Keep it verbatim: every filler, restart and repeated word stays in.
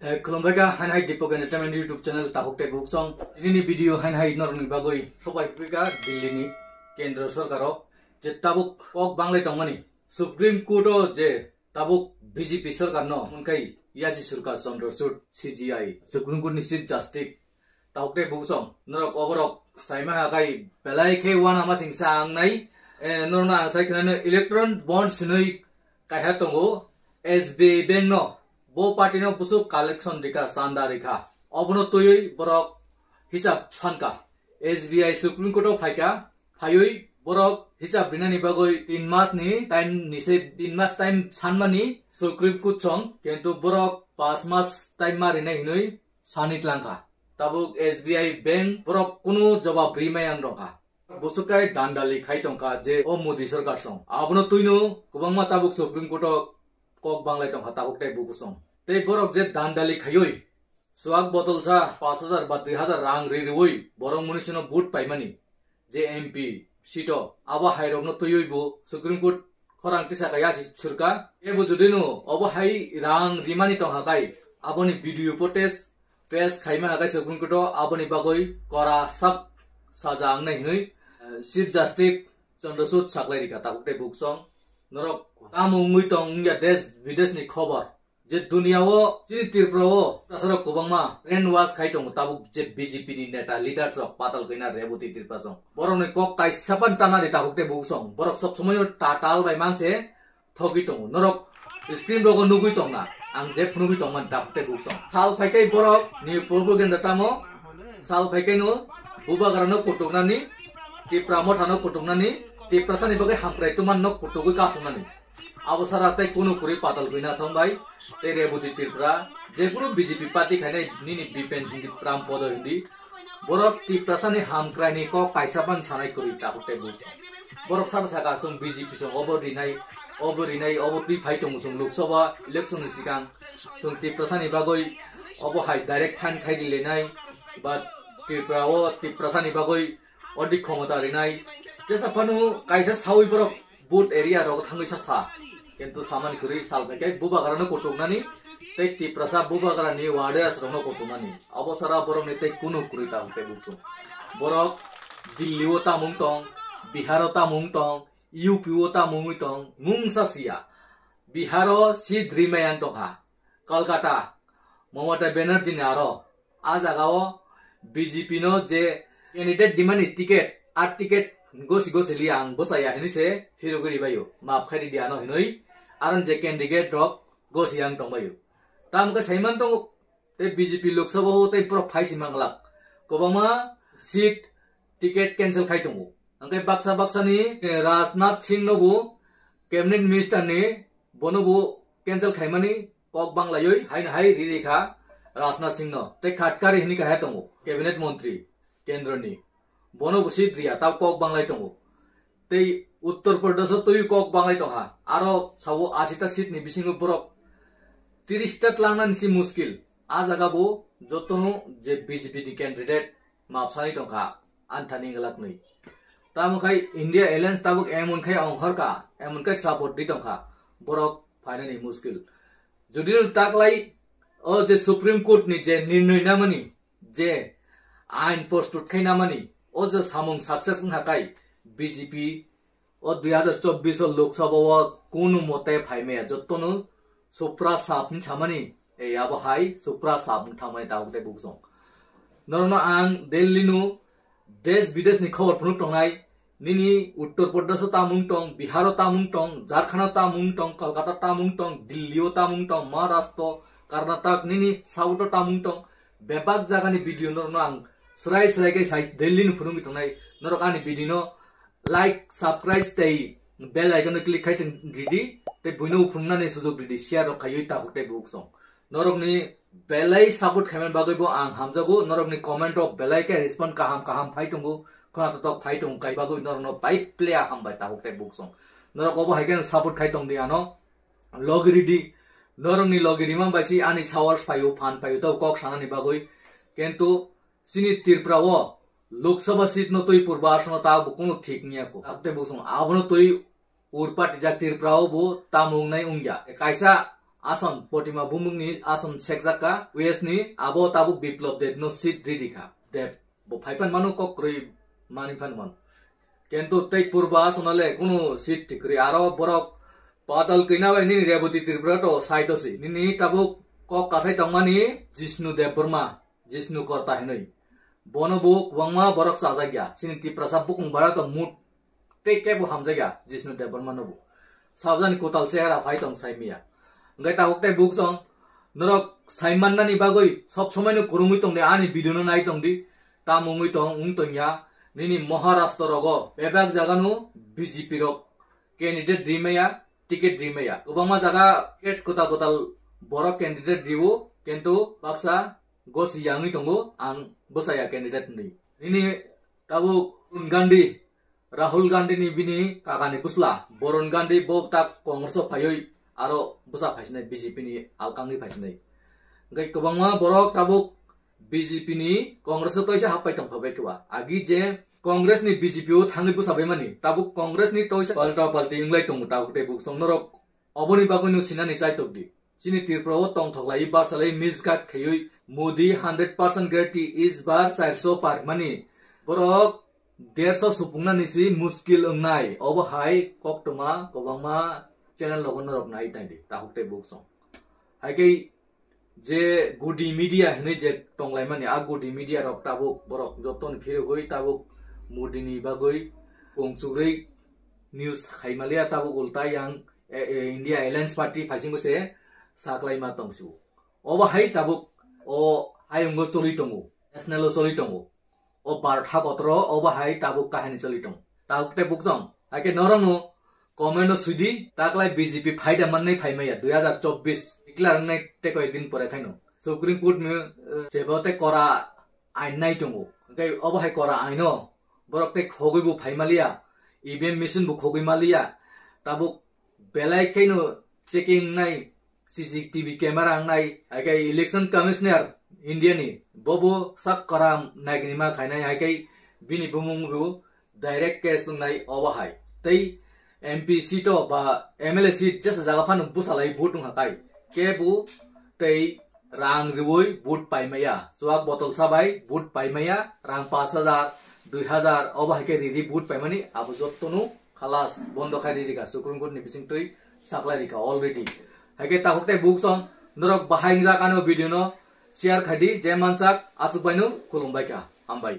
Eh, khulumbai kha, hain hai Deepak Entertainment YouTube channel takhuk tei buksong. Tini ni video hain hai norok ni bagwi sobai pika Delhi ni Kendra Sarkar o je tabuk kok banglai tongmani Supreme Court o je tabuk B J P sarkar no mungkai Yashi Surka Chandrachud C J I Supreme Court ni Chief Justice takhuk tei buksong norok oborok saima hakai belai khe wana masing sa ang nai, eh, norok no ang sai khna electron bond sinoi kaiha tongo S B I bank no, bo party no busuk collection rikha, chanda rikha. Obono twiwi borok hisab sanka. S B I Supreme Court o phaika, phaiwi borok hisab rinani bagwi tin mas ni time ni se tin mas time sanmani Supreme Court song, kintu borok pas mas time ma rinai hinwi sani tlangkha. Tabuk S B I bank borok kunu jobab rimai ang rongkha. Busukai dandali khai tongkha je o Modi sarkar song. Abono twino kwbangma tabuk Supreme Court o kok banglai tongkha tabuk tei buku song. Tei borok je dandali khaiwi suak botolsa pash hajar ba dui hajar rang ri riwi borok munisino vote paimani je M P seat o abo hairokno twiwi bo Supreme Court khorang tisa kaya si surka. Ebo judino obo hai rang rimani tongkha kai aboni video footage pass khaima hakai Supreme Court o aboni bagwi kora sak saja ang nai hinwi, eh, Chief Justice Chandrachud saklai rikha tabuk tei buksong. Norok tamo wngwi tong wngya desh bidesh ni khobor je dunia o chini Tripura o tasarok kwbangma brainwash khai tongo tabuk je B J P ni neta leaders rok patal kaina Reboti Tripura song. Borok ni kok kaisa pan tana di tabuk tei buksong. Borok sob somoi o tatal bai manse thogwi tongo. Norok screen rogo nugwi tongna. Ang je phunugwi tongmani tabuk tei buksong. Sal phaikai borok ni propaganda tamo. Sal phaikai no bubagra no kutuknani, Tipra motha no kutuknani, Tiprasa ni bagwi hamkrai tuman no kutugwi kasongnani. Abo sara tei kunu kwrwi patal kwina song bai tei Reboti Tripura je kunu B J P party khainai nini Bipen hindi Pram Podo hindi. Borok Tiprasa ni hamkrai ni kok kaisa pan sanai kwrwi tabuk tei buksong. Borok saka saka chwng B J P song obo rinai, obo rinai, obo twi phai tongo chwng Lok Sabha election ni sikang. Chwng Tiprasa ni bagwi obo hai direct phan khai di lenai ba Tripura o Tiprasa ni bagwi odi khomota rinai. Jesa phano kaisa sawi borok vote area rogo thangwi sa sa. Kintu samani kwrwi sal phai khe bubagra no kutuknani tei Tiprasa bubagra ni warriors rok no kutuknani. Abo sara borok ni tei kunu kwrwi tabuk tei buksong. Borok Delhi o tamung tong, Bihar o tamung tong, U P o tamung wngwi tong, mungsa siya. Bihar o seat rimai ang tongkha. Kolkata, Mamata Banerjee ni aro. A jaga o B J P no je candidate dimani ticket, a ticket gosi gosi li ang bwsaya hinwi se phirogwi ribaio. Map khai ridi ano hinwi. Aron je candidate rok gosi ang tongbaio. Tamo khe saiman tongo tei B J P Lok Sabha o tei borok phai si manglak. Kwbangma seat ticket cancel khai tongo. Hwnkhe baksa baksa ni, eh, Rajnath Singh no bo cabinet minister ni bono bo cancel khaimani kok banglaiwi haino hai ri ri kha Rajnath Singh no. Tei Gadkari hinwi kaha tongo cabinet montri kendro ni. Bono bo seat riya tao kok banglai tongo. Tei Uttar Pradesh o twi kok banglai tongkha. Aro sao ashi ta seat ni bisingo borok tiris ta tlangnani si muskil. A jaga bo jotono je B J P ni candidate map sani tongkha, anthani glak nwi. Tamo khai India Alliance tabuk emon khai ongkhorka, emon khai support di tongkha, borok phainani muskil. Jodi no taklai o je Supreme Court ni je nirnoi namani, je ain prostut khai namani, o je samung success wngkha kai B J P o dui hazar chobbish o Lok Sabha o kunu mote phaimaya jotono supra sap hinwi samani, ei abo hai supra sap wng thangmani tabuk tei buksong. Norokno ang Delhi no desh bidesh ni khobor phunuk tongnai, nini Uttar Pradesh o tamung tong, Bihar o tamung tong, Jharkhand o tamung tong, Kolkata tamung tong, Delhi o tamung tong, Maharashtra, Karnataka, nini South o tamung tong, bebak jaga ni video norokno ang srai srai khe sai Delhi no phunugwi tongnai. Norok ani video no like, subscribe tei bell icon no click khai tong ridi, tei buino phunuknani sujok ridi, share rok khaiwi takhuk tei buksong. Norokni belai support khaimani bagwi bo ang hamjago, norokni comment rok belai khe respond kaham kaham phai tongo, khwna totok phai tongo, kai bagwi norokno bai playa hambai takhuk tei buksong. Norok obo hai khe support khai tong di ano, logi ridi, norokni logi rima bai si ani chawar phaio, phan phaio, tabo kok sanani bagwi. Kintu chini Tripura o Lok Sabha seat no twi purba aswk no ta bo kunu thik wngya kho. Abte bo song abono twi urpa tijak Tripura o bo tamo wngnai wngya. Kaisa ason, Potima bumung ni ason sekjak ka, West ni abo tabuk Biplop Deb no seat ridi kha. Deb bo phai phan mano, kok kwrwi mani phan mano. Kintu tei Purba ason le kunu seat thik kwrwi, aro borok Patal Kwina bai nini Reboti Tripura to side o si. Nini tabuk kok kasai tongmani Jishnu Debbarma, Jishnu Korta hinwi. Bono bo kwbangma borok chajak ya. Chini Tiprasa bukung bara to mut tei kebo hamjakya Jishnu Debbarma no bo. Sabjani kwtal chehara phai tong saimaya. Hwnkhe tabuk tei buk song norok saimannani bagwi sob somai no kwrwngwi tong di, ani video no nai tong di. Tamo wngwi tong, wng tong ya. Nini Maharashtra rogo bebak jaga no B J P rok candidate rimaya, ticket rimaya. Kwbangma jaga ticket kwtal kwtal borok candidate riwo, kintu baksa gosi yangwi tongo, ang bwsaya candidate hinwi. Nini tabuk Varun Gandhi, Rahul Gandhi ni bini kakani bwsla, Varun Gandhi bo tak Congress o phaiwi aro bwsa phaisinai, B J P ni alkangwi phaisinai. Hwnkhe kwbangma borok tabuk B J P ni Congress o toisa happai tongphabai khe ba. Agi je Congress ni B J P o thangwi bwsa baimani, tabuk Congress ni toisa palta palti wnglai tongo tabuk tei buk song norok. Oboni bagwi no sinani chaitok di. Chini Tripura o tongthok lai barsa lai misguide khaiwi Modi hundred percent guarantee is bar charso par mani. Borok derso supungna nisi muskil wngnai. Obo hai koktwma kwbangma channel logo norok nai tang di. Tahuk tei buk song. Hai khe je gudi media hinwi je tonglaimani, a gudi media rok tabuk borok jotoni phirogwi tabuk Modi ni bagwi kongchugrwi news khaimaliya, tabuk ulta yang e, e, India Alliance Party phaisingo se saklaima tongsibo. Obo hai tabuk o hayungo choli tongo, national o choli tongo. O Bharat hakotoro obo hai tabuk kahini choli tongo. Tabuk tei bukchong. Hai khe norokno comment o swidi, taklai B J P phaida mannai phaimaya dui hazar chobbish declare wngnai tei koi din pore khaino. Supreme Court ni, eh, sebo tei kora ain nai tongo. Hwnkhe obo hai kora aino borok tei khogwi bo phaimaliya, E V M machine bo khogwi maliya. Tabuk belai khaino checking nai, C C T V camera wngnai, hai khe Election Commissioner India ni, bobo sak kora naigini ma khainai, hai khe bini bumung bo direct case wngnai obo hai. Tei M P seat o ba M L A seat jesa jaga phano bwsalai vote wngkha kai. Kebo tei rang riwi vote paimaya, chuak botol sabai vote paimaya, rang pash hazar, dui hazar, obo hai khe riri vote paimani, abo jottono khalas bondo khai riri kha, Supreme Court ni bising twi saklai rikha already. Hai khe takhuk tei buk song norok bahai wngjak ano video no share khai di, je mansak aswk bai no khulum bai kha, hambai.